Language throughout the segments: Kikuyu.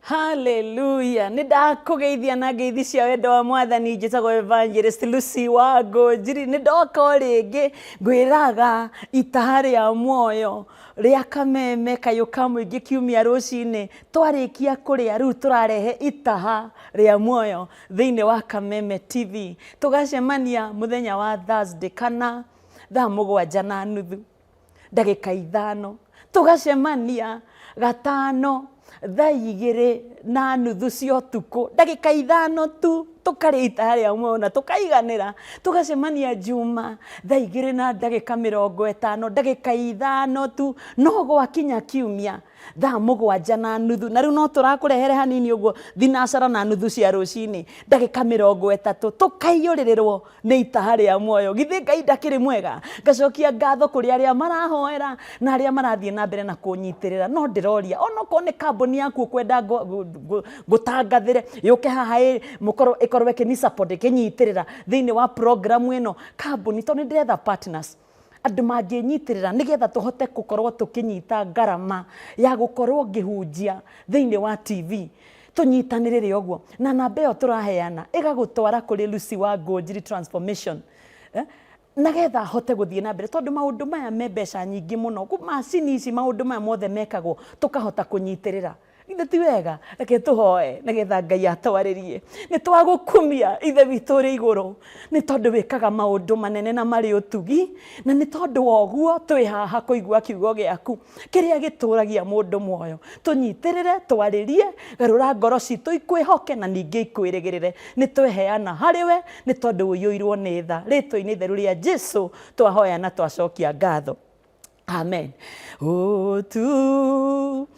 Haleluya nĩ ndakũgeithia na ngeithi cia wendo wa mwathani. Njĩtagwo Evangelist Lucy wa Ngũnjiri. Nĩ ndoka o rĩngĩ ngwĩraga itaha rĩa muoyo rĩa Kameme Kayũ ka Mũingĩ kiumia rũcinĩ twarĩkia kũrĩa. Rĩu tũrarehe itaha rĩa muoyo thĩinĩ wa Kameme TV. Tũgacemania mũthenya wa Thursday kana thaa 7:35. Tũgacemania gatano thaa 2:30 cia ũtukũ, ndagĩka 5 tu, tũkarĩa itaha rĩa muoyo na tũkaiganĩra. Tũgacemania Juma thaa 2:50, ndagĩka 5 tu. No gwakinya kiumia thaa 7:30, na rĩu no tũrakũrehere hanini ũguo, 4:30 cia rũcinĩ, ndagĩka 30, tũkaiyũrĩrĩrwo nĩ itaha rĩa muoyo. Githĩ Ngai ndakĩrĩ mwega? Ngacokia ngatho kũrĩ arĩa marahoera na arĩa marathiĩ na mbere na kũnyitĩrĩra. No ndĩroria, onokorwo nĩ kambuni yaku ũkwenda ngũtangathĩre yũke haha ĩ mũkorwo ĩkorwo ĩkĩni support, ĩkĩnyitĩrĩra thĩinĩ wa program ĩno, kambuni, tondũ nĩ ndĩretha partners, andũ mangĩnyitĩrĩra nĩgetha tũhote gũkorwo tũkĩnyita ngarama ya gũkorwo ngĩhunjia thĩinĩ wa TV. Tũnyitanĩrĩre ũguo na namba ĩyo tũraheana ĩgagũtwara kũrĩ Lucy wa Ngũnjiri Transformation, nagetha hote gũthiĩ na mbere, tondũ maũndũ maya me mbeca nyingĩ mũno. Macini ici, maũndũ maya mothe mekagwo, tũkahota kũnyitĩrĩra. Ithe ti wega? Reke tũhoe nĩgetha Ngai atwarĩrie. Nĩ twagũkumia, Ithe witũ ũrĩ igũrũ, nĩ tondũ wĩkaga maũndũ manene na marĩ ũtugi, na nĩ tondũ wa ũguo twĩ haha kũigua kiugo gĩaku kĩrĩa gĩtũragia mũndũ muoyo. Tũnyitĩrĩre, twarĩrie, garũra ngoro citũ ikwĩhoke na ningĩ ikwĩrĩgĩrĩre. Nĩ tweheana harĩ we nĩ tondũ ũiyũirwo nĩ tha. Rĩtwa-inĩ itheru rĩa Jesu twahoya na twacokia ngatho, amen. Ũtugi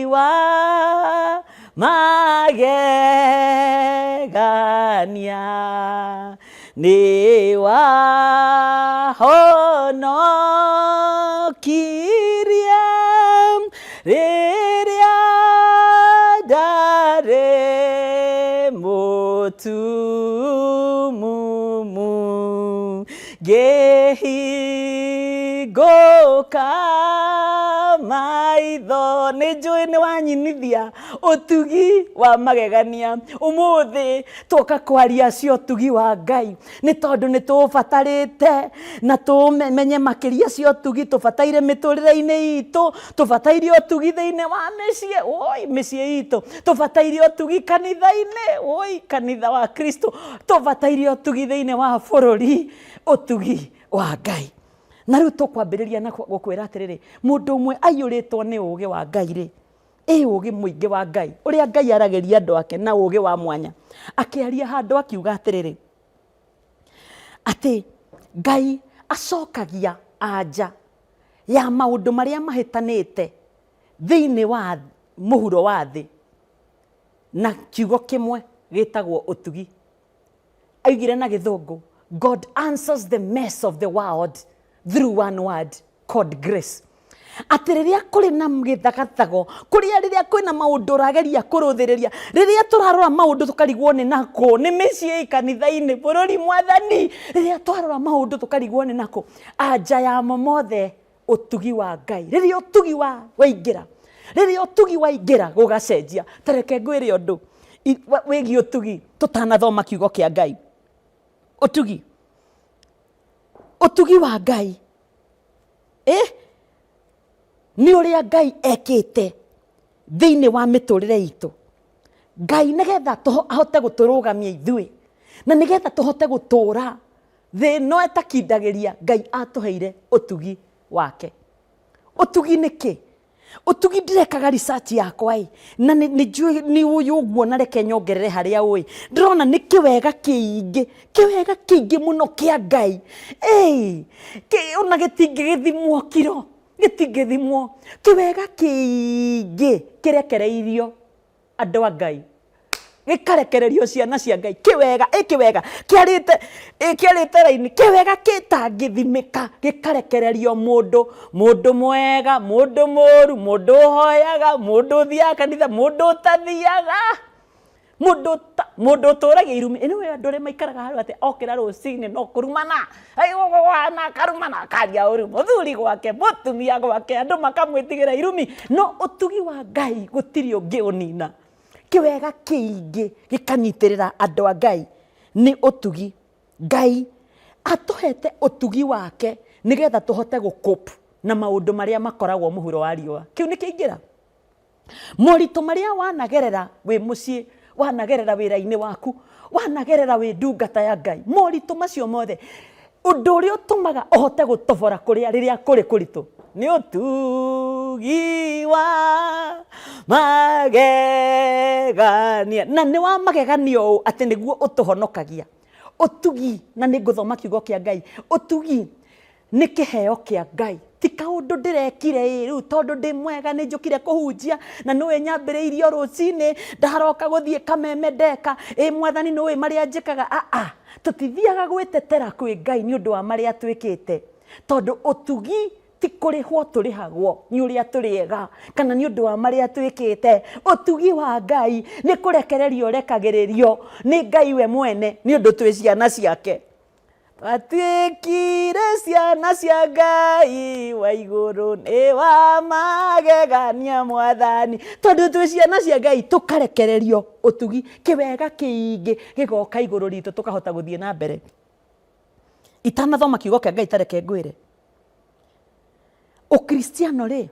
wa magegania nĩ wahonokirie rĩrĩa ndarĩ mũtumumu, ngĩhingũka maitho. Nĩ njũĩ nĩ wanyinithia ũtugi wa magegania. Ũmũthĩ twoka kwaria cia ũtugi wa Ngai nĩ tondũ nĩ tũũbatarĩte na tũmenye makĩria cia ũtugi tũbataire mĩtũrĩre-inĩ itũ. Tũbataire ũtugi thĩinĩ wa mĩciĩ, oi mĩciĩ itũ. Tũbataire ũtugi kanitha-inĩ, oi kanitha wa Kristo. Tũbataire ũtugi thĩinĩ wa bũrũri, ũtugi wa Ngai. Na rĩu tũkwambĩrĩria na gũkwĩra atĩrĩrĩ, mũndũ ũmwe aiyũrĩtwo nĩ ũũgĩ wa Ngai rĩ, ĩ ũũgĩ mũingĩ wa Ngai, ũrĩa Ngai aragĩria andũ ake na ũũgĩ wa mwanya, akĩaria handũ akiuga atĩrĩrĩ, atĩ Ngai acokagia anja ya maũndũ marĩa mahĩtanĩte thĩinĩ wa mũhuro wa thĩ na kiugo kĩmwe gĩtagwo ũtugi. Aigire na Gĩthũngũ, "God answers the mess of the world through one word called grace." Atĩ rĩrĩa kũrĩ na gĩthagathago, kũrĩa rĩrĩa kwĩna maũndũ ũrageria kũrũthĩrĩria, rĩrĩa tũrarora maũndũ tũkarigwo nĩ nakũ, nĩ mĩciĩ, kanitha-inĩ, bũrũri, mwathani, rĩrĩa twarora maũndũ tũkarigwo nĩ nakũ, anja yamo mothe ũtugi wa Ngai. Rĩrĩa ũtugi wa waingĩra, rĩrĩa ũtugi waingĩra, gũgacenjia. Ta reke ngwĩre ũndũ wĩgiĩ ũtugi tũtanathoma kiugo kĩa Ngai. Ũtugi wa Ngai nĩ ũrĩa Ngai ekĩte thĩinĩ wa mĩtũrĩre itũ. Ngai nĩgetha ahote gũtũrũgamia ithuĩ na nĩgetha tũhote gũtũra thĩ ĩno ĩtakindagĩria, Ngai atũheire ũtugi wake. Ũtugi nĩ kĩ? Ũtugi, ndĩrekaga research yakwa ĩ, na nĩ njũĩ nĩ ũyũ ũguo, na reke nyongerere harĩa ũĩ ndĩrona nĩ kĩwega kĩingĩ, kĩwega kĩingĩ mũno kĩa Ngai. Ĩĩ, ona gĩtingĩgĩthimwo kiro, gĩtingĩthimwo. Kĩwega kĩingĩ kĩrekereirio andũ a Ngai, gĩkarekererio ciana cia Ngai. Kĩwega ĩ kĩwega kĩarĩte ĩ kĩarĩte raini, kĩwega kĩtangĩthimĩka gĩkarekererio mũndũ mwega, mũndũ mũru, mũndũ ũhoyaga, mũndũ ũthiaga kanitha, mũndũ ũtathiaga. Mũndũ ta mũndũ ũtũragia irumi ĩno, andũ arĩa maikaraga handũ atĩ okĩra rũcinĩ no kũrumana, na akarumana, akaria ũru mũthuri gwake, mũtumia gwake, andũ makamwĩtigĩra irumi. No ũtugi wa Ngai gũtirĩ ũngĩ ũnina. Kĩwega kĩingĩ gĩkanyitĩrĩra andũ a Ngai nĩ ũtugi. Ngai atũhete ũtugi wake nĩgetha tũhote gũcope na maũndũ marĩa makoragwo mũhuro wa riũa. Kĩu nĩ kĩingĩra moritũ marĩa wanagerera wĩ mũciĩ, wanagerera wĩra-inĩ waku, wanagerera wĩ ndungata ya Ngai, moritũ macio mothe, ũndũ ũrĩa ũtũmaga ũhote gũtobora kũrĩa rĩrĩa kũrĩ kũritũ nĩ ũtugi wa magegania. Na nĩ wa magegania ũũ atĩ nĩguo ũtũhonokagia. Ũtugi, na nĩ ngũthoma kiugo kĩa Ngai, ũtugi nĩ kĩheo kĩa Ngai, ti kaũndũ ndĩrekire. Ĩ rĩu tondũ ndĩ mwega nĩ njũkire kũhunjia na nĩũĩ nyambĩrĩirie o rũcinĩ ndaroka gũthiĩ kameme ndeka ĩ Mwathani nĩũĩ marĩa njĩkaga. Aa, tũtithiaga gwĩtetera kwĩ Ngai nĩ ũndũ wa marĩa twĩkĩte, tondũ ũtugi ti kũrĩhwo tũrĩhagwo nĩ ũrĩa tũrĩ ega kana nĩ ũndũ wa marĩa twĩkĩte. Ũtugi wa Ngai nĩ kũrekererio ũrekagĩrĩrio nĩ Ngai we mwene nĩ ũndũ twĩ ciana ciake. Twatuĩkire ciana cia Ngai wa igũrũ, nĩ wa magegania Mwathani. Tondũ twĩ ciana cia Ngai tũkarekererio ũtugi, kĩwega kĩingĩ gĩgoka igũrũ ritũ, tũkahota gũthiĩ na mbere. Itanathoma kiugo kĩa Ngai, tareke ngwĩre, ũkristiano rĩ,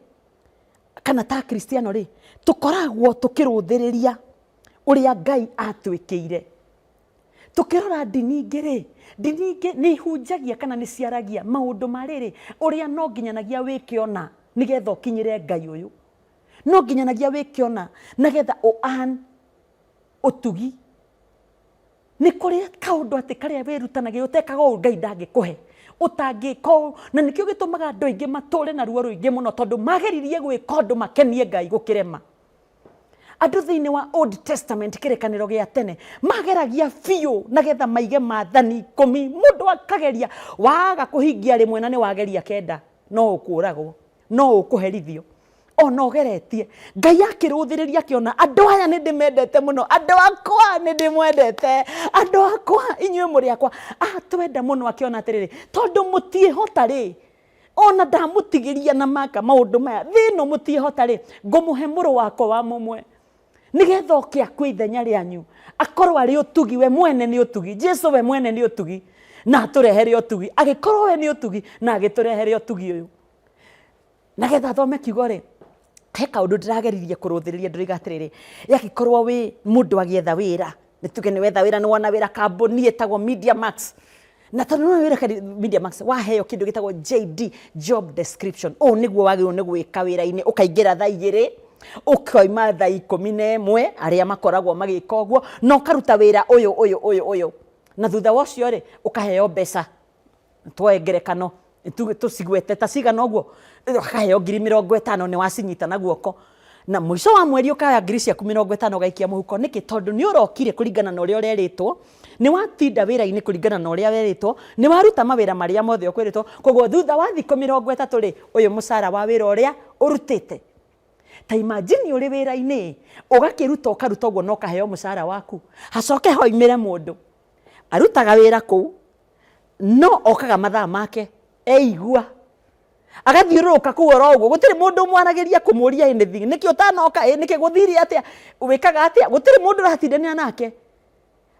kana ta akristiano rĩ, tũkoragwo tũkĩrũthĩrĩria ũrĩa Ngai atwĩkĩire. Tũkĩrora ndini ingĩ rĩ, ndini ingĩ nĩ ihunjagia kana nĩ ciaragia maũndũ ma rĩrĩ, ũrĩa no nginyanagia wĩke ũna nĩgetha ũkinyĩre Ngai ũyũ, no nginyanagia wĩke ũna nĩgetha ũ earn ũtugi. Nĩ kũrĩ kaũndũ atĩ karĩa wĩrutanagia, ũtekaga ũũ Ngai ndangĩkũhe, ũtangĩka ũũ. Na nĩkĩo gĩtũmaga andũ aingĩ matũre na ruo rũingĩ mũno, tondũ mageririe gwĩka ũndũ makenie Ngai gũkĩrema. Andũ thĩinĩ wa Old Testament, kĩrĩkanĩro gĩa tene, mageragia biũ nagetha maige maathani 10. Mũndũ akageria, waga kũhingia rĩmwe na nĩ wageria kenda, no ũkũragwo, no ũkũherithio ona ũgeretie. Ngai akĩrũthĩrĩria akĩona andũ aya nĩ ndĩmendete mũno, andũ akwa nĩ ndĩmwendete, andũ akwa inyuĩ mũrĩ akwa, atwenda mũno. Akĩona atĩrĩrĩ, tondũ mũtiĩhota rĩ, ona ndamũtigĩria na maka maũndũ maya thĩ ĩno mũtiĩhota rĩ, ngũmũhe mũrũ wakwa wa mũmwe nĩgetha oke akue ithenya rĩanyu, akorwo arĩ ũtugi. We mwene nĩ ũtugi, Jesu we mwene nĩ ũtugi, na atũrehere ũtugi. Agĩkorwo we nĩ ũtugi na agĩtũrehere ũtugi ũyũ. Nagetha thome kiugo rĩ, he kaũndũ ndĩrageririe kũrũthĩrĩria. Ndĩroiga atĩrĩrĩ, yagĩkorwo wĩ mũndũ agĩetha wĩra, nĩ tuge nĩ wetha wĩra, nĩ wona wĩra kambuni ĩtagwo Media Max, na tondũ nĩ wĩra Media Max, waheo kĩndũ gĩtagwo JD, job description, ũũ nĩguo wagĩrĩirwo nĩ gwĩka wĩra-inĩ: ũkaingĩra thaa 2, ũkoima thaa 11, arĩa makoragwo magĩka ũguo, na ũkaruta wĩra ũyũ, ũyũ, ũyũ, ũyũ, na thutha wa ũcio rĩ, ũkaheo mbeca. Tuoe ngerekano, tũcigwete ta cigana ũguo, ũkaheo 50,000, nĩ wacinyita na guoko, na mũico wa mweri ũkaya ngiri ciaku 50 ũgaikia mũhuko. Nĩkĩ? Tondũ nĩ ũrokire kũringana na ũrĩa ũrerĩtwo, nĩ watinda wĩra-inĩ kũringana na ũrĩa werĩtwo, nĩ waruta mawĩra marĩa mothe ũkwĩrĩtwo. Koguo thutha wa thikũ 30 rĩ, ũyũ mũcara wa wĩra ũrĩa ũrutĩte. Ta imagine ũrĩ wĩra-inĩ, ũgakĩruta, ũkaruta ũguo na ũkaheo mũcara waku, hacoke hoimĩre mũndũ arutaga wĩra kũu, no okaga mathaa make eigua, agathiũrũrũka kũu oro ũguo, gũtirĩ mũndũ ũmwaragĩria kũmũria anything, nĩkĩ ũtanoka, ĩ nĩkĩ gũthire atĩa, wĩkaga atĩa, gũtirĩ mũndũ ũratindanĩra nake.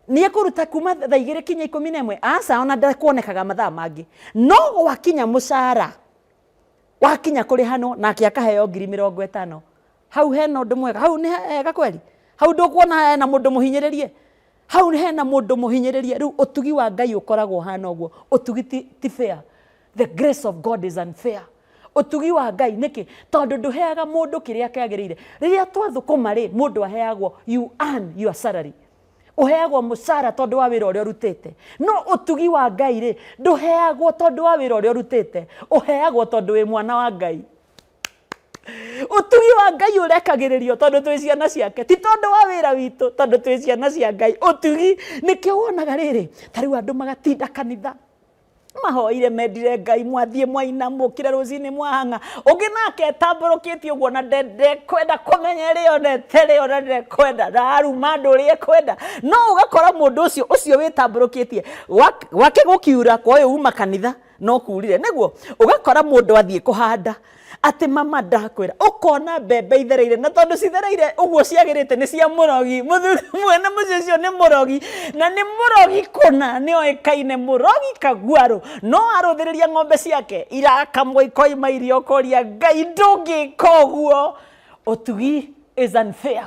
Nĩ ekũruta kuma thaa 2 kinya 11, aca, ona ndakuonekaga mathaa mangĩ. No gwakinya mũcara, wakinya kũrĩhanwo, nake akaheo 50,000. Hau hena ũndũ mwega? Hau nĩ hega kweri? Hau ndũkuona hena mũndũ mũhinyĩrĩrie? Hau hena mũndũ mũhinyĩrĩrie. Rĩu ũtugi wa Ngai ũkoragwo ũhana ũguo. Ũtugi ti fair. The grace of God is unfair, ũtugi wa Ngai. Nĩkĩ? Tondũ ndũheaga mũndũ kĩrĩa kĩagĩrĩire. Rĩrĩa twathũkũma rĩ, mũndũ aheagwo, you earn your salary, ũheagwo mũcara tondũ wa wĩra ũrĩa ũrutĩte. No ũtugi wa Ngai rĩ, ndũheagwo tondũ wa wĩra ũrĩa ũrutĩte, ũheagwo tondũ wĩ mwana wa Ngai. Ũtugi wa Ngai ũrekagĩrĩrio tondũ twĩ ciana ciake, ti tondũ wa wĩra witũ, tondũ twĩ ciana cia Ngai. Ũtugi nĩkĩo wonaga rĩrĩ, ta rĩu andũ magatinda kanitha. Mahoire mendire Ngai, mwathiĩ mwaina, mũkire rũcinĩ mwahang'a. Ũngĩ nake etambũrũkĩtie ũguo na ndekwenda kũmenya ĩrĩa onete rĩ, ona ndekwenda na aruma andũ ũrĩa ekwenda. No ũgakora mũndũ ũcio ũcio wĩtambũrũkĩtie gwake gũkiura kwa ũyũ uma kanitha no kurire. Nĩguo ũgakora mũndũ athiĩ kũhanda atĩ mama ndakwĩra, ũkona mbembe ithereire, na tondũ cithereire ũguo ciagĩrĩte nĩ cia mũrogi. Mũthuri mwene mũciĩ ũcio nĩ mũrogi, na nĩ mũrogi kũna, nĩ oĩkaine mũrogi kaguarũ. No arũthĩrĩria ng'ombe ciake irakamwo ikoima irio, ũkoria Ngai ndũngĩka ũguo. Ũtugi is unfair.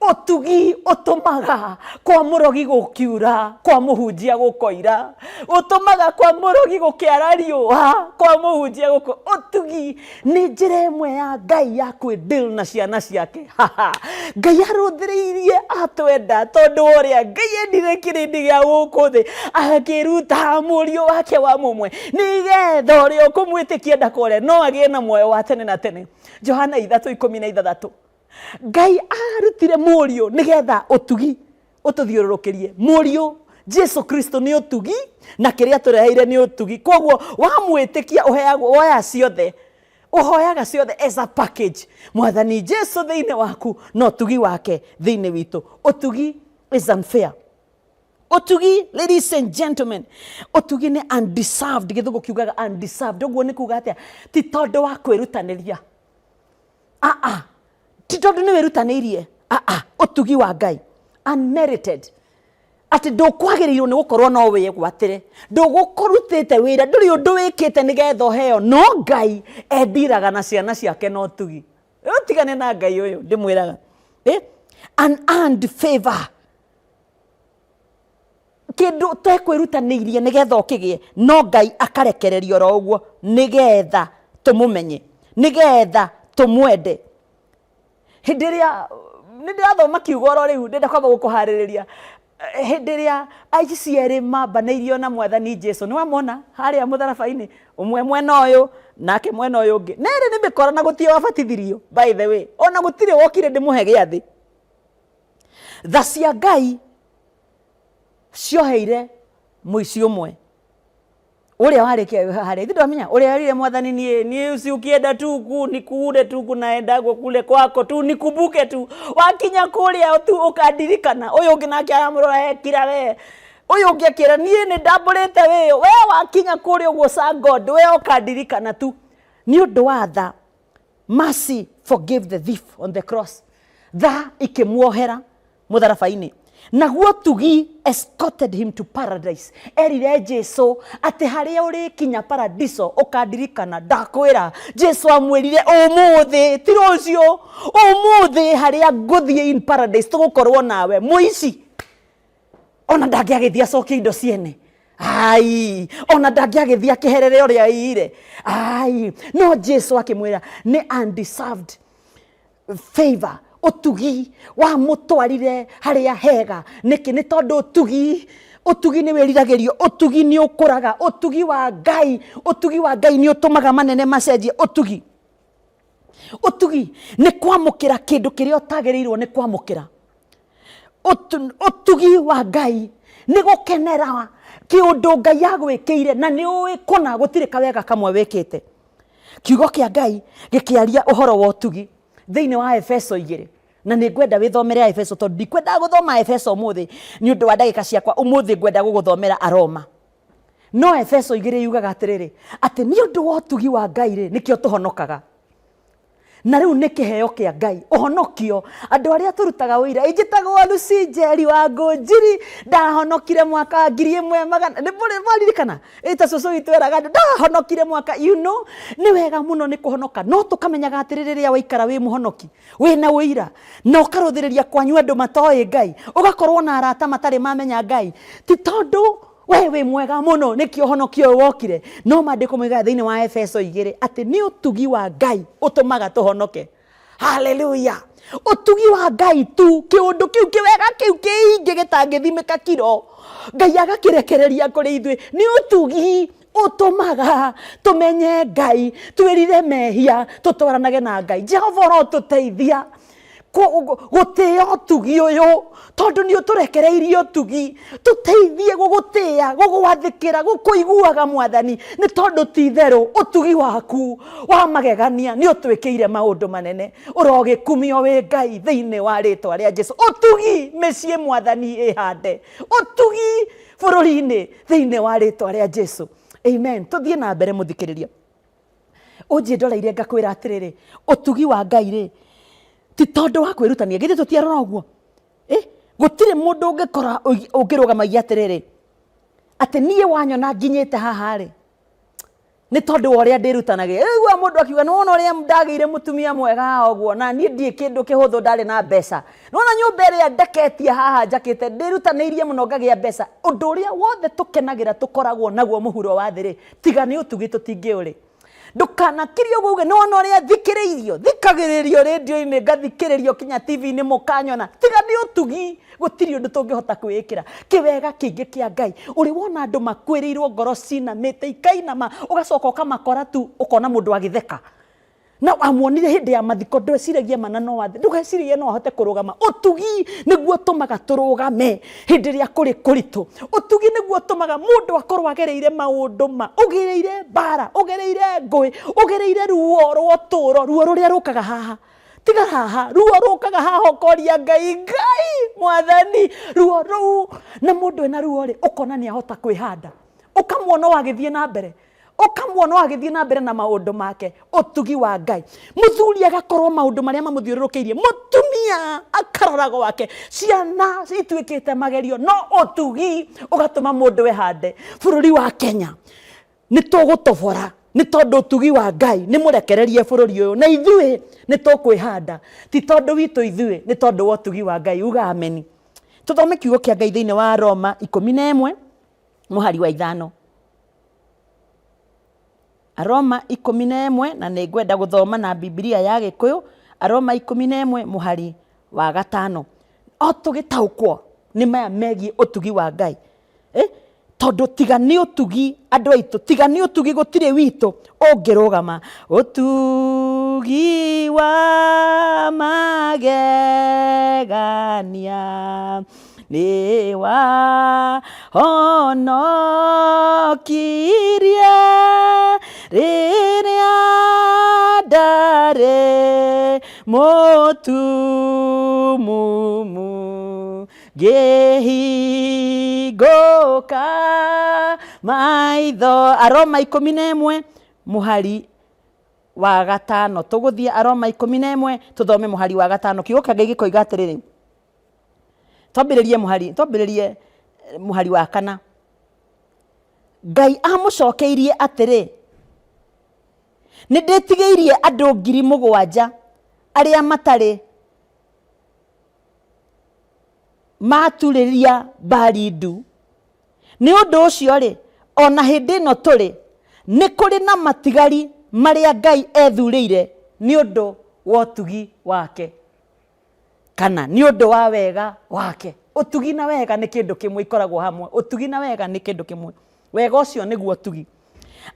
Ũtugi ũtũmaga kwa mũrogi gũkiura, kwa mũhunjia gũkoira. Ũtũmaga kwa mũrogi gũkĩara riũa, kwa mũhunjia gũko. Ũtugi nĩ njĩra ĩmwe ya Ngai ya kwĩ deal na ciana ciake. Ngai arũthĩrĩirie atwenda tondũ wa ũrĩa Ngai endire kĩrĩndĩ gĩa gũkũ thĩ, akĩruta mũriũ wake wa mũmwe, nĩgetha ũrĩa ũkũmwĩtĩkia ndakore no agĩe na muoyo wa tene na tene. Johana 3:16. Ngai arutire mũriũ nĩgetha ũtugi ũtũthiũrũrũkĩrie. Mũriũ Jesu Kristo nĩ ũtugi, na kĩrĩa tũreheire nĩ ũtugi. Koguo wamwĩtĩkia ũheagwo, woya ciothe, ũhoyaga ciothe as a package. Mwathani Jesu thĩinĩ waku na ũtugi wake thĩinĩ witũ. Ũtugi is unfair. Ũtugi, ladies and gentlemen, ũtugi nĩ undeserved. Gĩthũngũ kiugaga undeserved. Ũguo nĩ kuga atĩa? Ti tondũ wa kwĩrutanĩria. Aa, ti tondũ nĩ wĩrutanĩirie. Aa, ũtugi wa Ngai unmerited, atĩ ndũkwagĩrĩirwo nĩ gũkorwo no wĩgwatĩre, ndũgũkũrutĩte wĩra, ndũrĩ ũndũ wĩkĩte nĩgetha ũheo, no Ngai endiraga na ciana ciake na ũtugi. Ũtigane na Ngai ũyũ ndĩmwĩraga. Unearned favor, kĩndũ ũtekwĩrutanĩirie nĩgetha ũkĩgĩe, no Ngai akarekereria oro ũguo nĩgetha tũmũmenye, nĩgetha tũmwende. Hĩndĩ ĩrĩa nĩ ndĩrathoma kiugo oro rĩu, ndĩrenda kwamba gũkũharĩrĩria. Hĩndĩ ĩrĩa aici erĩ mambanĩirio na Mwathani Jesu, nĩ wamona harĩa mũtharaba-inĩ, ũmwe mwena ũyũ nake mwena ũyũ ũngĩ, na erĩ nĩ mĩkora na gũtirĩ wabatithirio, by the way, ona gũtirĩ wokire ndĩmũhe gĩathĩ. Tha cia Ngai cioheire mũici ũmwe ũrĩa warĩ harĩa, ithuĩ ndwamenya ũrĩa erire Mwathani, niĩ niĩ si ukienda tu ku nikuure tu kunaendagwo kule kwako tu nikumbuke tu, wakinya kũrĩa tu ũkandirikana. Ũyũ ũngĩ nake aramũrora, ekira we. Ũyũ ũngĩ akĩra, niĩ nĩ ndambũrĩte wĩyo, we wakinya kũrĩa ũguo sa God, we ũkandirikana tu. Nĩ ũndũ wa tha, mercy forgave the thief on the cross. Tha ikĩmuohera mũtharaba-inĩ. Naguo ũtugi escorted him to paradise. Erire Jesu atĩ harĩa ũrĩkinya paradiso ũkandirikana. Ndakwĩra, Jesu amwĩrire ũmũthĩ, ti rũciũ, ũmũthĩ harĩa ngũthiĩ in paradise tũgũkorwo nawe. Mũici ona ndangĩagĩthiĩ acokie indo ciene, ai, ona ndangĩagĩthiĩ akĩherere ũrĩa aiyire, ai. No Jesu akĩmwĩra nĩ undeserved favor, ũtugi wamũtwarire harĩa hega. Nĩkĩ? Nĩ tondũ ũtugi, ũtugi nĩ wĩriragĩrio, ũtugi nĩ ũkũraga, ũtugi wa Ngai, ũtugi wa Ngai nĩ ũtũmaga manene macenjie. Ũtugi, ũtugi nĩ kwamũkĩra kĩndũ kĩrĩa ũtagĩrĩirwo nĩ kwamũkĩra. Ũtugi wa Ngai nĩ gũkenera kĩũndũ Ngai agwĩkĩire na nĩ ũĩ kũna gũtirĩ kawega kamwe wĩkĩte. Kiugo kĩa Ngai gĩkĩaria ũhoro wa ũtugi thĩinĩ wa Efeso 2, na nĩ ngwenda wĩthomere Efeso tondũ ndikwendaga gũthoma Efeso ũmũthĩ nĩ ũndũ wa ndagĩka ciakwa. Ũmũthĩ ngwenda gũgũthomera Aroma. No Efeso 2 yugaga atĩrĩrĩ, atĩ nĩ ũndũ wa ũtugi wa Ngai rĩ, nĩkĩo tũhonokaga. Na rĩu nĩ kĩheo kĩa Ngai ũhonokio. Andũ arĩa tũrutaga ũira, injĩtagwo Lucy Njeri wa Ngũnjiri, ndahonokire mwaka wa ngiri ĩmwe magana, nĩ mwaririkana? Ĩ ta cũcũ witũ eraga andũ, ndahonokire mwaka, you know, nĩ wega mũno nĩ kũhonoka. No tũkamenyaga atĩrĩ, rĩrĩa waikara wĩ mũhonoki, wĩna ũira, na ũkarũthĩrĩria kwanyu andũ matoĩ Ngai, ũgakorwo na arata matarĩ mamenya Ngai, ti tondũ we wĩ mwega mũno nĩkĩo ũhonokio ũyũ wokire. No maandĩko moigaga thĩinĩ wa Efeso 2 atĩ nĩ ũtugi wa Ngai ũtũmaga tũhonoke. Haleluya! Ũtugi wa Ngai tu, kĩũndũ kĩu kĩwega kĩu kĩingĩ gĩtangĩthimĩka kiro, Ngai agakĩrekereria kũrĩ ithuĩ. Nĩ ũtugi ũtũmaga tũmenye Ngai, twĩrire mehia, tũtwaranage na Ngai. Jehova ũrotũteithia. Gũtĩĩa ũtugi ũyũ, tondũ nĩ ũtũrekereirie ũtugi, tũteithie gũgũtĩĩa, gũgwathĩkĩra, gũkũiguaga Mwathani, nĩ tondũ ti itherũ ũtugi waku wa magegania nĩ ũtwĩkĩire maũndũ manene. Ũrogĩkumio wĩ Ngai thĩinĩ wa rĩtwa rĩa Jesu. Ũtugi mĩciĩ Mwathani ĩhande, ũtugi bũrũri-inĩ thĩinĩ wa rĩtwa rĩa Jesu. Amen. Tũthiĩ na mbere mũthikĩrĩria. Ũnjĩndoreire ngakwĩra atĩrĩrĩ, ũtugi wa Ngai rĩ, ti tondũ wa kwĩrutania, githĩ tũtiarora ũguo? Eh, gũtirĩ mũndũ ũngĩkora ũngĩrũgama oige atĩrĩrĩ, atĩ niĩ wanyona nginyĩte haha rĩ, nĩ tondũ wa ũrĩa ndĩrutanagia. Ũiguaga mũndũ akiuga nĩ wona ũrĩa ndagĩire mũtumia mwega ũguo, na niĩ ndiĩ kĩndũ kĩhũthũ ndarĩ na mbeca. Nĩ wona nyũmba ĩrĩa ndeketie haha njakĩte, ndĩrutanĩirie mũno ngagĩa mbeca. Ũndũ ũrĩa wothe tũkenagĩra tũkoragwo naguo mũhuro wa thĩ rĩ, tiga nĩ ũtugi tũtingĩũrĩ. Ndũkanakirie ũguo uge nĩ wona ũrĩa thikĩrĩirio, thikagĩrĩrio rĩndiũ-inĩ, ngathikĩrĩrio kinya TV-inĩ mũkanyona. Tiga nĩ ũtugi, gũtirĩ ũndũ tũngĩhota kwĩĩkĩra. Kĩwega kĩingĩ kĩa Ngai. Ũrĩ wona andũ makuĩrĩirwo ngoro cinamĩte ikainama, ũgacoka ũkamakora tu ũkona mũndũ agĩtheka. Na wamuonire hĩndĩ ya mathiko, ndweciragia mana no athiĩ, ndũgeciragia no ahote kũrũgama. Ũtugi nĩguo ũtũmaga tũrũgame hĩndĩ ĩrĩa kũrĩ kũritũ. Ũtugi nĩguo ũtũmaga mũndũ akorwo agereire maũndũ ma, ũgereire mbara, ũgereire ngũĩ, ũgereire ruo rwa ũtũũro, ruo rũrĩa rũkaga haha. Tiga haha, ruo rũkaga haha ũkoria Ngai, Ngai, Mwathani, ruo rũu. Na mũndũ ena ruo rĩ, ũkona nĩ ahota kwĩhanda. Ũkamuona o agĩthiĩ na mbere. Ũkamuona o agĩthiĩ na mbere na maũndũ make. Ũtugi wa Ngai. Mũthuri agakorwo maũndũ marĩa mamũthiũrũrũkĩirie, mũtumia akarora gwake, ciana ituĩkĩte magerio, no ũtugi ũgatũma mũndũ ehande. Bũrũri wa Kenya nĩ tũgũtobora nĩ tondũ ũtugi wa Ngai nĩ mũrekererie bũrũri ũyũ, na ithuĩ nĩ tũkwĩhanda, ti tondũ witũ ithuĩ, nĩ tondũ wa ũtugi wa Ngai. Uga ameni. Tũthome kiugo kĩa Ngai thĩinĩ wa Roma 11 mũhari wa 5. Aroma 11, na nĩ ngwenda gũthoma na Bibilia ya Gĩkũyũ, Aroma 11 mũhari wa 5. O tũgĩtaũkwo nĩ maya megiĩ ũtugi wa Ngai. Tondũ tiga nĩ ũtugi andũ aitũ, tiga nĩ ũtugi gũtirĩ witũ ũngĩrũgama. Ũtugi wa magegania nĩ wa honokirie rĩrĩa ndarĩ mũtumumu, ngĩhingũka maitho. Aroma 11 mũhari wa 5. Tũgũthiĩ Aroma 11 tũthome mũhari wa 5. Kiugo kĩa Ngai gĩkoiga atĩrĩrĩ, twambĩrĩrie mũhari, twambĩrĩrie mũhari wa 4. Ngai amũcokeirie atĩrĩ, nĩ ndĩtigĩirie andũ 7,000 arĩa matarĩ maturĩria Baali ndu. Nĩ ũndũ ũcio rĩ, o na hĩndĩ ĩno tũrĩ, nĩ kũrĩ na matigari marĩa Ngai ethurĩire nĩ ũndũ wa ũtugi wake, kana nĩ ũndũ wa wega wake. Ũtugi na wega nĩ kĩndũ kĩmwe, ikoragwo hamwe. Ũtugi na wega nĩ kĩndũ kĩmwe. Wega ũcio nĩguo ũtugi.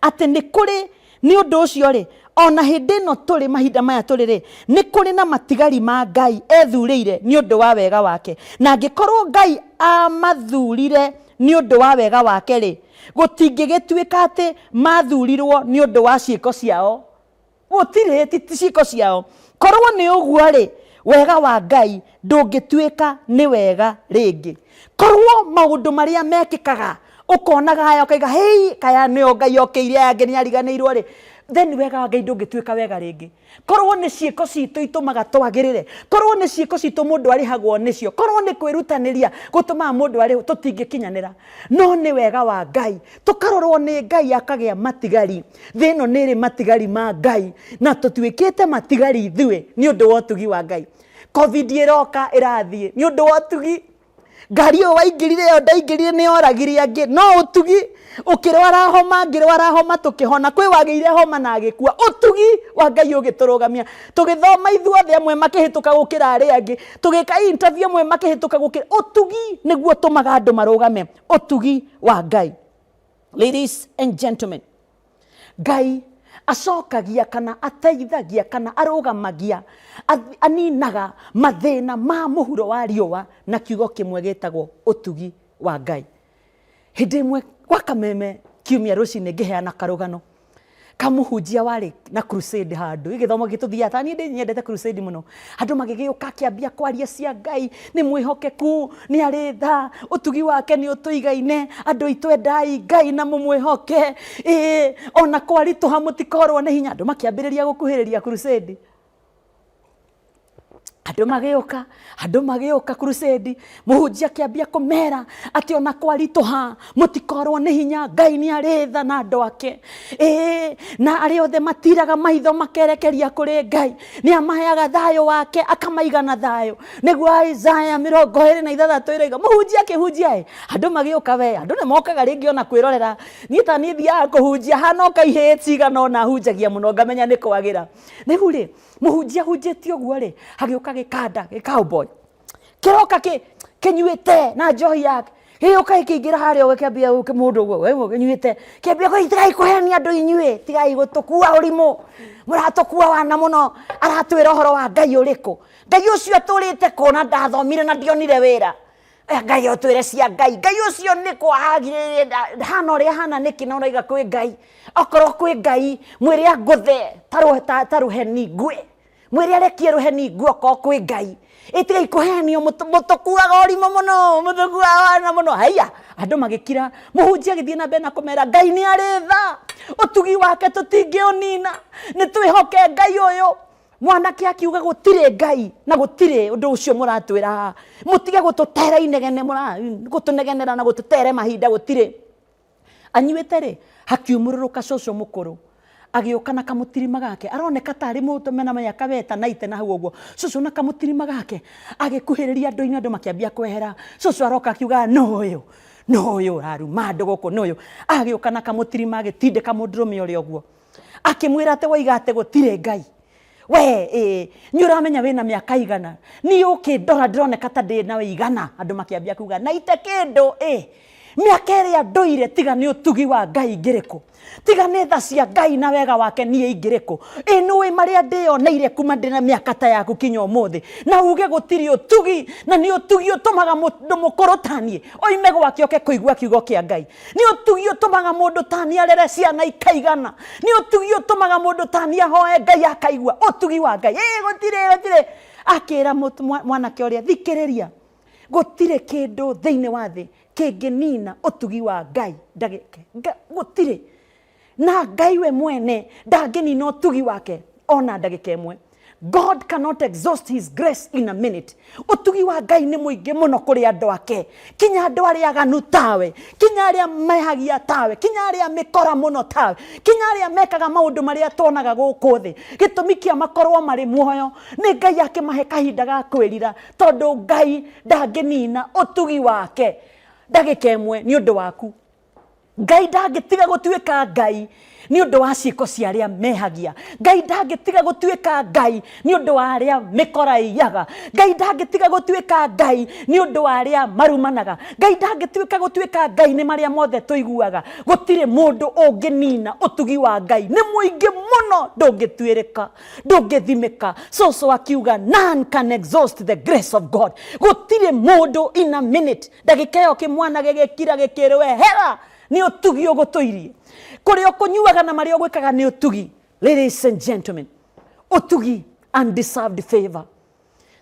Atĩ nĩ kũrĩ, nĩ ũndũ ũcio rĩ, o na hĩndĩ ĩno tũrĩ, mahinda maya tũrĩ rĩ, nĩ kũrĩ na matigari ma Ngai ethurĩire nĩ ũndũ wa wega wake. Na angĩkorwo Ngai amathurire nĩ ũndũ wa wega wake rĩ, gũtingĩgĩtuĩka atĩ mathurirwo nĩ ũndũ wa ciĩko ciao. Gũtirĩ, ti ciĩko ciao. Korwo nĩ ũguo rĩ, wega wa Ngai ndũngĩtuĩka nĩ wega rĩngĩ. Korwo maũndũ marĩa mekĩkaga ũkonaga aya ũkaiga hei kaya nĩo Ngai okĩire aya angĩ nĩ ariganĩirwo rĩ, then wega wa Ngai ndũngĩtuĩka wega rĩngĩ. Korwo nĩ ciĩko citũ itũmaga twagĩrĩre, korwo nĩ ciĩko citũ mũndũ arĩhagwo nĩcio, korwo nĩ kwĩrutanĩria gũtũmaga mũndũ arĩhwo, tũtingĩkinyanĩra. No nĩ wega wa Ngai, tũkarorwo nĩ Ngai akagĩa matigari. Thĩ ĩno nĩ ĩrĩ matigari ma Ngai, na tũtuĩkĩte matigari ithuĩ nĩ ũndũ wa ũtugi wa Ngai. Covid ĩroka ĩrathiĩ nĩ ũndũ wa ũtugi. Ngari ĩyo waingĩrire ĩyo ndaingĩrire nĩ yoragire angĩ, no ũtugi. Ũkĩrwara homa, ngĩrwara homa tũkĩhona. Kwĩ wagĩire homa na agĩkua. Ũtugi wa Ngai ũgĩtũrũgamia. Tũgĩthoma ithuothe amwe makĩhĩtũka gũkĩra arĩa angĩ. Tũgĩka interview amwe makĩhĩtũka gũkĩra. Ũtugi nĩguo ũtũmaga andũ marũgame. Ũtugi wa Ngai. Ladies and gentlemen, Ngai Acokagia kana ateithagia kana arũgamagia, aninaga mathĩna ma mũhuro wa riũa na kiugo kĩmwe gĩtagwo ũtugi wa Ngai. Hĩndĩ ĩmwe gwa kameme kiumia rũcinĩ ngĩheana karũgano kamũhunjia warĩ na crusade handũ gĩthomo gĩtũthiaga ta niĩ ndĩ nyendete crusade mũno. Andũ magĩgĩũka akĩambia kwaria cia Ngai, nĩ mwĩhokeku, nĩ arĩ tha, ũtugi wake nĩ ũtũigaine, andũ aitũ endai Ngai na mũmwĩhoke, ĩĩ ona kwaritũha mũtikorwo nĩ hinya. Andũ makĩambĩrĩria gũkuhĩrĩria crusade. Andũ magĩũka, andũ magĩũka crusade, mũhunjia akĩambia kũmera atĩ ona kwaritũha mũtikorwo nĩ hinya, Ngai nĩ arĩ tha na andũ ake. Ĩĩ, na arĩa othe matiraga maitho makerekeria kũrĩ Ngai, nĩ amaheaga thayũ wake akamaiga na thayũ. Nĩguo Isaya 26 ĩroiga. Mũhunjia akĩhunjia ĩ, andũ magĩũka we, andũ nĩ mokaga rĩngĩ ona kwĩrorera. Niĩ ta niĩ thiaga kũhunjia hanoka ihĩĩ cigana ũna hunjagia mũno ngamenya nĩ kwagĩra. Rĩu rĩ, mũhunjia ahunjĩtie ũguo rĩ, hagĩũka gĩkanda gĩ cowboy kĩroka kĩnyuĩte na njohi yake, gĩgĩũka gĩkĩingĩra harĩa ũguo kĩambia gũkĩ mũndũ ũguo we kĩnyuĩte, kĩambia kũi tigai kũhenia andũ inyuĩ, tigai gũtũkua ũrimũ, mũratũkua wana mũno. Aratwĩra ũhoro wa Ngai ũrĩkũ? Ngai ũcio atũrĩte kũ na ndathomire na ndionire wĩra? Ngai ũtwĩre cia Ngai. Ngai ũcio nĩ kwahagire hana ũrĩa hana nĩkĩ na ũraiga kwĩ Ngai? Okorwo kwĩ Ngai mwĩre angũthe ta rũheni ngwe, mwĩre arekie rũheni ngwe okorwo kwĩ Ngai. Ĩtigai kũhenio, mũtũkuaga ũrimũ mũno, mũtũkuaga wana mũno. Haiya, andũ magĩkira. Mũhunjia agĩthiĩ na mbere na kũmera Ngai nĩ arĩ tha, ũtugi wake tũtingĩũnina, nĩ twĩhoke Ngai ũyũ. Mwanake akiuga gũtirĩ Ngai na gũtirĩ ũndũ ũcio mũratwĩra haha, mũtige gũtũtera inegene, gũtũnegenera na gũtũtere mahinda, gũtirĩ. Anyuĩte rĩ, hakiumũrũrũka cũcũ mũkũrũ agĩũka na kamũtirima gake, aroneka tarĩ mũndũ mena mĩaka we ta naite na hau ũguo. Cũcũ na kamũtirima gake agĩkuhĩrĩria andũ-inĩ, andũ makĩambia kwehera. Cũcũ aroka akiugaga nũ ũyũ, nũ ũyũ ũraruma andũ gũkũ, nũ ũyũ. Agĩũka na kamũtirima agĩtindĩka mũndũrũme ũrĩa ũguo, akĩmwĩra atĩ woiga atĩ gũtirĩ Ngai, we ĩ nĩ ũramenya wĩna mĩaka igana, niĩ ũkĩndora ndĩroneka ta ndĩ na igana. Andũ makĩambia kuga naite kĩndũ ĩ mĩaka ĩrĩa ndũire, tiga nĩ ũtugi wa Ngai ingĩrĩkũ, tiga nĩ tha cia Ngai na wega wake niĩ ingĩrĩkũ. Ĩ nĩũĩ marĩa ndĩyoneire kuma ndĩ na mĩaka ta yaku kinya ũmũthĩ, na uge gũtirĩ ũtugi, na nĩ ũtugi ũtũmaga mũndũ mũkũrũ ta niĩ oime gwake oke kũigua kiugo kĩa Ngai. Nĩ ũtugi ũtũmaga mũndũ ta niĩ arere ciana ikaigana. Nĩ ũtugi ũtũmaga mũndũ ta niĩ ahoe Ngai akaigua. Ũtugi wa Ngai. Ĩ gũtirĩ, gũtirĩ. Akĩra mwanake ũrĩa, thikĩrĩria, gũtirĩ kĩndũ thĩinĩ wa thĩ kĩngĩnina ũtugi wa Ngai ndagĩka. Gũtirĩ. Na Ngai we mwene ndangĩnina ũtugi wake ona ndagĩka ĩmwe. God cannot exhaust his grace in a minute. Ũtugi wa Ngai nĩ mũingĩ mũno kũrĩ andũ ake, kinya andũ arĩa aganu tawe, kinya arĩa mehagia tawe, kinya arĩa mĩkora mũno tawe, kinya arĩa mekaga maũndũ marĩa tuonaga gũkũ thĩ. Gĩtũmi kĩa makorwo marĩ muoyo nĩ Ngai akĩmahe kahinda ga kwĩrira, tondũ Ngai ndangĩnina ũtugi wake ndagĩka ĩmwe nĩ ũndũ waku. Ngai ndangĩtiga gũtuĩka Ngai nĩ ũndũ wa ciĩko cia arĩa mehagia. Ngai ndangĩtiga gũtuĩka Ngai nĩ ũndũ wa arĩa mĩkora ĩiyaga. Ngai ndangĩtiga gũtuĩka Ngai nĩ ũndũ wa arĩa marumanaga. Ngai ndangĩtuĩka gũtuĩka Ngai nĩ marĩa mothe tũiguaga. Gũtirĩ mũndũ ũngĩnina ũtugi wa Ngai, nĩ mũingĩ mũno, ndũngĩtuĩrĩka, ndũngĩthimĩka. Cũcũ akiuga none can exhaust the grace of God. Gũtirĩ mũndũ in a minute, ndagĩka ĩyo kĩmwana gĩgĩkira gĩkĩrwo ehera, nĩ ũtugi ũgũtũirie. Kũrĩa ũkũnyuaga na marĩa ũgwĩkaga nĩ ũtugi. Ladies and gentlemen, ũtugi, undeserved favor.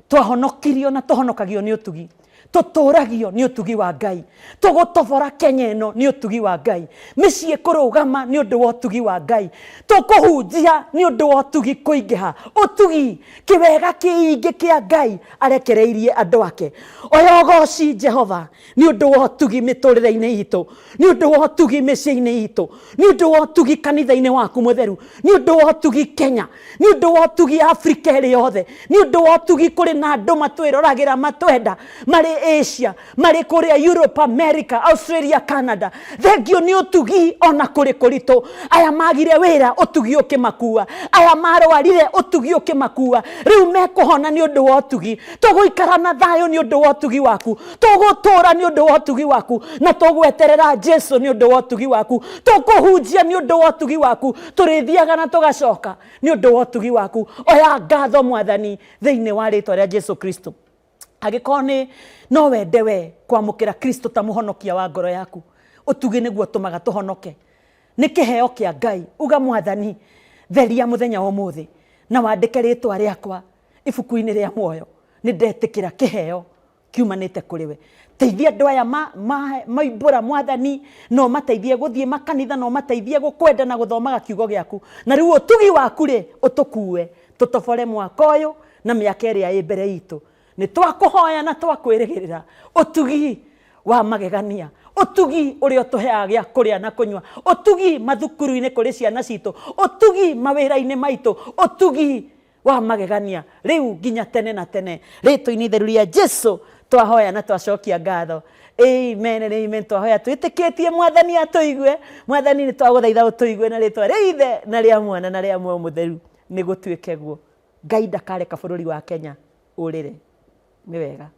Twahonokirio na tũhonokagio nĩ ũtugi, tũtũragio nĩ ũtugi wa Ngai, tũgũtobora Kenya ĩno nĩ ũtugi wa Ngai, mĩciĩ kũrũgama nĩ ũndũ wa ũtugi wa Ngai, tũkũhunjia nĩ ũndũ wa ũtugi kũingĩha. Ũtugi, kĩwega kĩingĩ kĩa Ngai arekereirie andũ ake. Oya ũgoci Jehova nĩ ũndũ wa ũtugi mĩtũrĩre-inĩ itũ, nĩ ũndũ wa ũtugi mĩciĩ-inĩ itũ, nĩ ũndũ wa ũtugi kanitha-inĩ waku mũtheru, nĩ ũndũ wa ũtugi Kenya, nĩ ũndũ wa ũtugi Afrika ĩrĩ yothe, nĩ ũndũ wa ũtugi kũrĩ na andũ matwĩroragĩra, matwenda, marĩ Marĩ Asia, marĩ kũrĩa Europe, America, Australia, Canada. Thengio nĩ ũtugi ona kũrĩ kũritũ. Aya magire wĩra, ũtugi ũkĩmakua. Aya marwarire, ũtugi ũkĩmakua. Rĩu mekũhona nĩ ũndũ wa ũtugi. Tũgũikara na thayũ nĩ ũndũ wa ũtugi waku. Tũgũtũũra nĩ ũndũ wa ũtugi waku. Na tũgweterera Jesu nĩ ũndũ wa ũtugi waku. Tũkũhunjia nĩ ũndũ wa ũtugi waku. Tũrĩthiaga na tũgacoka nĩ ũndũ wa ũtugi waku. Oya ngatho Mwathani thĩinĩ wa rĩtwa rĩa Jesu Kristo. Angĩkorwo nĩ no wende we kwamũkĩra Kristo ta mũhonokia wa ngoro yaku, ũtugi nĩguo ũtũmaga tũhonoke. Nĩ kĩheo kĩa Ngai. Uga Mwathani, theria mũthenya wa ũmũthĩ na wandĩke rĩtwa rĩakwa ibuku-inĩ rĩa muoyo. Nĩ ndetĩkĩra kĩheo kiumanĩte kũrĩ we. Teithia andũ aya maimbũra Mwathani, na ũmateithie gũthiĩ makanitha, na ũmateithie gũkwenda na gũthomaga kiugo gĩaku. Na rĩu ũtugi waku rĩ, ũtũkue tũtobore mwaka ũyũ na mĩaka ĩrĩa ĩ mbere itũ. Nĩ twakũhoya na twakwĩrĩgĩrĩra ũtugi wa magegania, ũtugi ũrĩa ũtũheaga gĩa kũrĩa na kũnyua, ũtugi mathukuru-inĩ kũrĩ ciana citũ, ũtugi mawĩra-inĩ maitũ, ũtugi wa magegania rĩu nginya tene na tene. Rĩtwa-inĩ itheru rĩa Jesu twahoya na twacokia ngatho. Amen and amen. Twahoya twĩtĩkĩtie Mwathani atũigue. Mwathani nĩ twagũthaitha ũtũigue na rĩtwa rĩa Ithe na rĩa Mwana na rĩa Muoyo Mũtheru. Nĩ gũtuĩke guo. Ngai ndakareka bũrũri wa Kenya ũrĩre. Nĩ wega.